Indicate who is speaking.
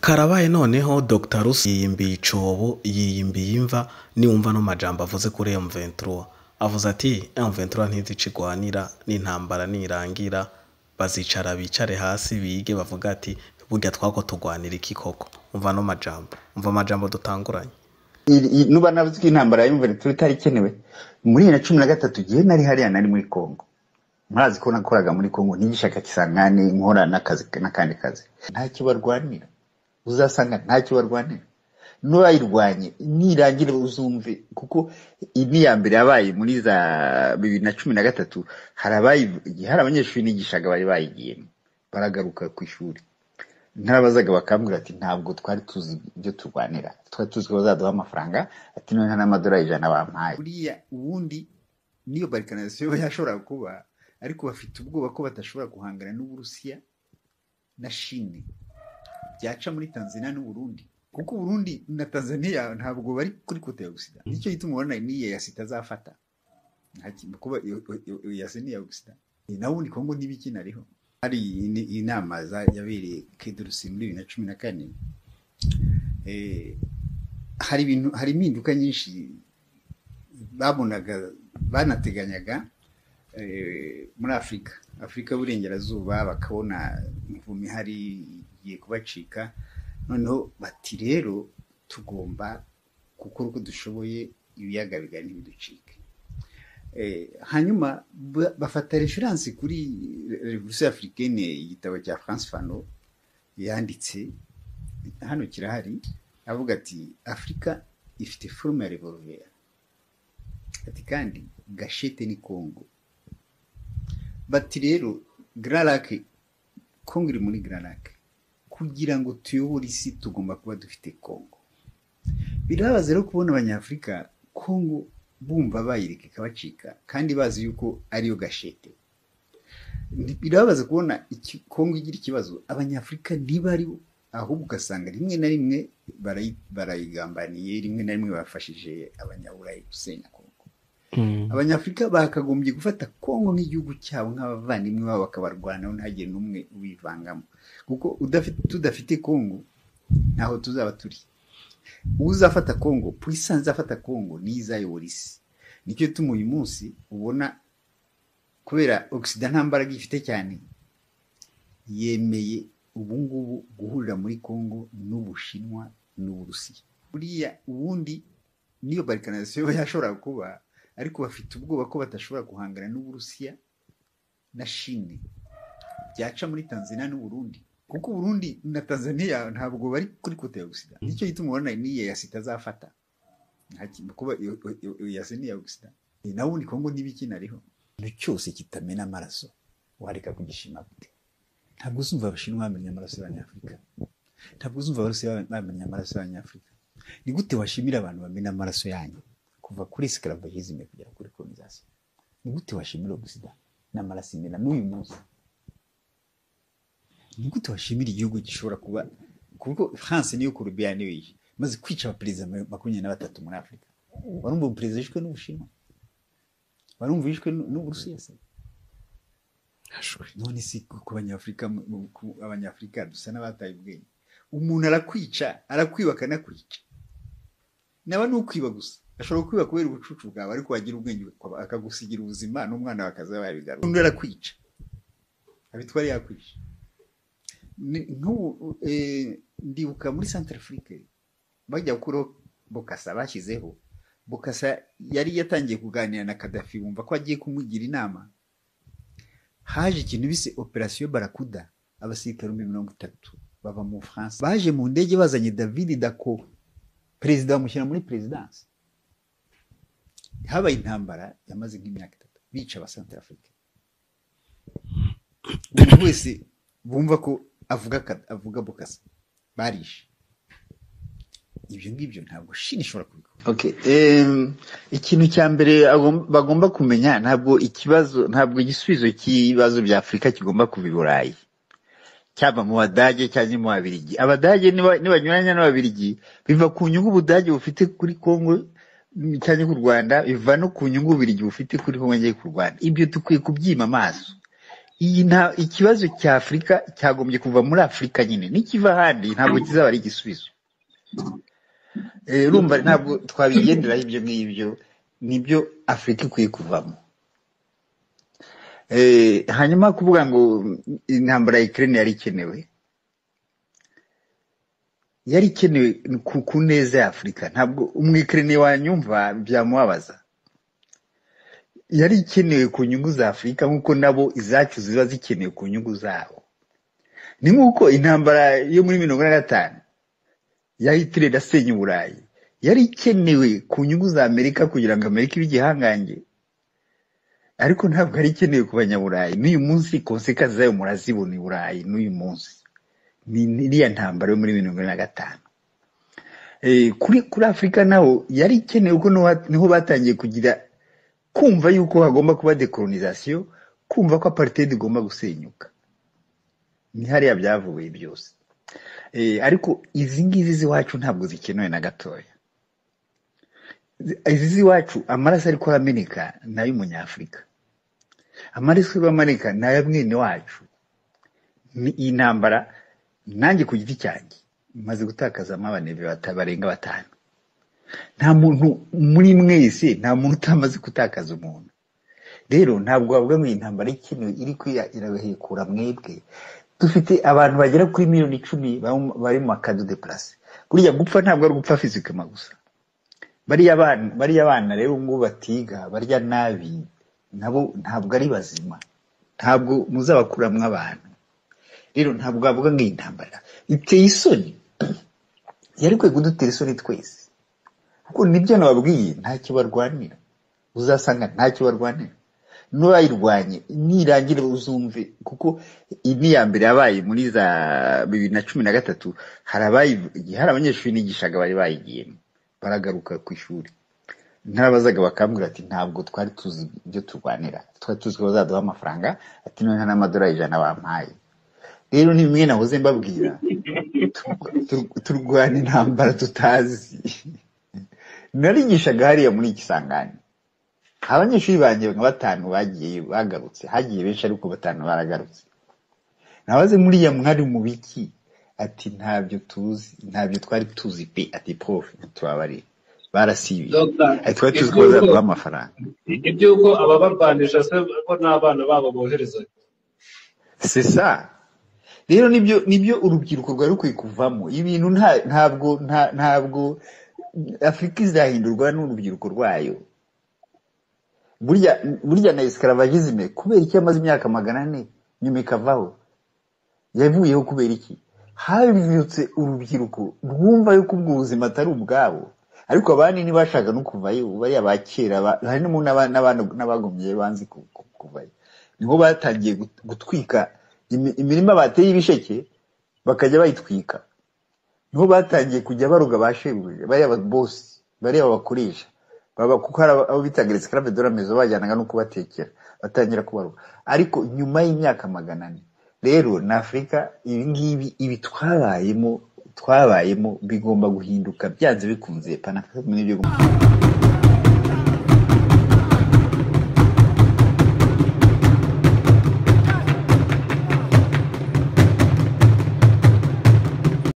Speaker 1: Karabaye noneho Dr Rusi yiyimbiye icobo, yiyimbiye imva. Niwumva no majambo avuze kuri M23, avuze ati M23 ntizi ico igwanira, n'intambara nirangira bazicara bicare hasi bige bavuga ati burya twako tugwanira iki koko. Umva no majambo, umva amajambo dutanguranye.
Speaker 2: Nuba navuze ko intambara ya M23 itari ikenewe muri 2013, gihe nari hariya, nari muri Congo. Murazi ko nakoraga muri Congo, nigishaka Kisangani, nkora n'akazi n'akandi kazi. Ntacyo barwanira, uzasanga ntacyo barwanira. N'ubayirwanye nirangire uzumve, kuko iyi ni iya mbere yabaye muri za 2013. Hari abayi hari abanyeshuri nigishaga bari bayigiyemo, baragaruka ku ishuri, narabazaga bakambwira ati ntabwo twari tuzi ibyo turwanira, twari tuzi ko bazaduha amafaranga, ati none nta n'amadolari 100 bampaye. Buriya ubundi niyo balkanisation yashobora kuba, ariko bafite ubwoba ko badashobora guhangana n'Uburusiya na Chine, byaca muri Tanzania n'Uburundi, kuko Uburundi na Tanzania ntabwo bari kuri côté ya Occident. Nicyo gituma ubona n'iyo yasi itazafata. Kuba yasi ni iya Occident, naho ubundi Kongo ntibikinariho. Hari inama yabereye Quai d'Orsay muri 2014. Hari ibintu, hari impinduka nyinshi babonaga, banateganyaga muri Afurika, Afurika y'Uburengerazuba, bakabona imvumo ihari igiye kubacika. Noneho bati rero tugomba gukora uko dushoboye ibiyaga bigari ntibiducike. Hanyuma bafata référence kuri Révolution africaine, igitabo cya Frantz Fanon yanditse, hano kirahari. Avuga ati Afurika ifite forme ya revolver, ati kandi gâchette ni Congo. Bati rero Grands Lacs, Congo iri muri Grands Lacs, kugira ngo tuyobore isi tugomba kuba dufite Congo. Birababaza rero kubona Abanyafurika Congo bumva bayireka ikabacika kandi bazi yuko ariyo gâchette. Birababaza kubona Congo igira ikibazo, Abanyafurika ntibari, ahubwo ugasanga rimwe na rimwe barayigambaniye, rimwe na rimwe bafashije Abanyaburayi gusenya Congo. Abanyafurika bakagombye gufata Kongo nk'igihugu cyabo, nk'abavandimwe babo, bakabarwanaho, ntihagire n'umwe ubivangamo, kuko tudafite Kongo ntaho tuzaba turi. Uzafata Kongo, puissance izafata Kongo niyo izayobora isi. Nicyo gituma uyu munsi ubona, kubera Occident nta mbaraga ifite cyane, yemeye ubu ngubu guhurira muri Kongo n'Ubushinwa n'Uburusiya. Buriya ubundi niyo balkanisation yashobora kuba, ariko bafite ubwoba ko badashobora guhangana n'Uburusiya na Chine, byaca muri Tanzania n'Uburundi, kuko Uburundi na Tanzania ntabwo bari kuri côté ya Occident. Nicyo gituma ubona n'iyo yasi itazafata. Kuba yasi ni iya Occident, naho ubundi Kongo ntibikinariho. Ikintu cyose kitamena amaraso wareka kugishima gute? Ntabwo uzumva Abashinwa bamenya amaraso y'Abanyafurika, ntabwo uzumva Abarusiya bamenya amaraso y'Abanyafurika. Ni gute washimira abantu bamena amaraso yanyu kuva kuri esclavagisme kugera kuri colonisation? Ni gute washimira Occident n'amaraso imena n'uyu munsi? Ni gute washimira igihugu gishobora kuba, kuko France niyo Colombia niyo iyi maze kwica abaperezida 23 muri Afurika? Warumva umuperezida yishwe n'Ubushinwa? Warumva yishwe n'Uburusiya se? None si ku Banyafurika, Abanyafurika dusa n'abataye ubwenge. Umuntu arakwica, arakwiba, akanakwica. Naba ni ukwiba gusa, ashobora kwiba kubera ubucucu bwawe, ariko wagira ubwenge akagusigira ubuzima n'umwana we akaza yabigarura. Undi arakwica, abitwara yakwica. Nk'ubu ndibuka muri Centrafrique bajya gukuraho Bokasa, bashyizeho Bokasa yari yatangiye kuganira na Kadafi, bumva ko agiye kumugira inama. Haje ikintu bise Opération Barracuda, abasirikare 30,000 bava mu Bufaransa baje mu ndege bazanye David Dacko, perezida bamushyira muri perezidansi. Habaye intambara yamaze nk'imyaka 3, bica aba Centrafrique, umuntu wese bumva ko avuga Bokasa barishe. Ibyo ngibyo ntabwo Chine ishobora kubikora. Okay. Ikintu cya mbere bagomba kumenya, ntabwo ikibazo, ntabwo igisubizo cy'ibibazo bya Afurika kigomba kuva i Burayi, cyaba mu Badage cyangwa mu Babirigi. Abadage nibanyuranya n'Ababirigi, biva ku nyungu Ubudage bufite kuri Kongo cyangwa ku Rwanda, biva no ku nyungu Ububirigi bufite kuri Kongo cyangwa ku Rwanda. Ibyo dukwiye kubyima amaso. Iyi nta ikibazo cya Afurika cyagombye kuva muri Afurika nyine, nikiva ahandi ntabwo kizaba ari igisubizo. Urumva ntabwo twabigenderaho ibyo ngibyo, nibyo Afurika ikwiye kuvamo. Hanyuma kuvuga ngo intambara ya Ukraine yari ikenewe, yari ikenewe ku neza ya Afurika. Ntabwo umwikirene wanyumva byamubabaza. Yari ikenewe ku nyungu za Afurika nk'uko nabo izacu ziba zikenewe ku nyungu zabo. Ni nk'uko intambara yo muri 45 ya Hitler yasenya Uburayi yari ikenewe ku nyungu za Amerika kugira ngo Amerika ibe igihangange, ariko ntabwo yari ikenewe ku Banyaburayi. N'uyu munsi conséquences zayo murazibona i Burayi n'uyu munsi. Ni iriya ntambara yo muri 45. Kuri Afurika naho yari ikenewe kuko niho batangiye kugira kumva yuko hagomba kuba décolonisation, kumva ko apartheid igomba gusenyuka. Ni hariya byavuye byose. Ariko izi ngizi z'iwacu ntabwo zikenewe na gatoya. Izi z'iwacu amaraso ariko arameneka ni ay'umunyafurika, amaraso ariko arameneka ni aya mwene wacu. Ni iyi ntambara nanjye ku giti cyanjye maze gutakazamo abanebwe barenga 5. Nta muntu muri mwese, nta muntu utamaze gutakaza umuntu. Rero ntabwo wavuga ngo iyi ntambara ikenewe iri irabahekura mwebwe. Dufite abantu bagera kuri miliyoni 10 bari mu ma camps de déplacés. Burya gupfa ntabwo ari ugupfa physiquement gusa. Bariya bana rero ngo batiga barya nabi, nabo ntabwo ari bazima, ntabwo muzabakuramwo abantu. Rero ntabwo wavuga ngo iyi ntambara iteye isoni, yari ikwiye kudutera isoni twese, kuko nibyo nababwiye, ntacyo barwanira. Uzasanga ntacyo barwanira, n'uwayirwanye nirangira uzumve, kuko iyi ni iya mbere yabaye muri za 2013. Hari abanyeshuri nigishaga bari bayigiyemo baragaruka ku ishuri, narabazaga bakambwira ati ntabwo twari tuzi ibyo turwanira, twari tuzi ko bazaduha amafaranga, ati none nta n'amadolari 100 bampaye. Rero ni bimwe nahoze mbabwira, turwana intambara tutazi. Narigishaga hariya muri Kisangani, abanyeshuri banjye nka 5 bagiye bagarutse, hagiye benshi ariko 5 baragarutse. Nabaze muriya mwari mu biki, ati ntabyo tuzi, ntabyo twari tuzi pe, ati prof tubabarire, barasibiye, ati twari tuzi ko bazaduha amafaranga.
Speaker 3: Iby'uko ababarwanisha se ko n'abana babo bohereza.
Speaker 2: C'est ça. Rero nibyo urubyiruko rwari rukwiye kuvamo. Ibintu ntabwo Afurika izahindurwa n'urubyiruko rwayo. Burya na esclavagisme kubera iki yamaze imyaka 400 nyuma ikavaho? Yavuyeho kubera iki? Habyutse urubyiruko rwumva yuko ubwo buzima atari ubwabo, ariko abandi ntibashaka no kuvayo, bariya ba kera harimo n'abagumye banzi kuvayo. Niho batangiye gutwika imirima bateye ibisheke bakajya bayitwika. Niho batangiye kujya baruga ba shebuja, bariya ba boss, bariya babakoresha, baba kuko hari abo bitaga esclave de la maison bajyanaga no kubatekera, batangira kubaruga. Ariko nyuma y'imyaka 400 rero na Afurika ibi ngibi ibi twabayemo bigomba guhinduka byanze bikunze. Panafricanisme nibyo.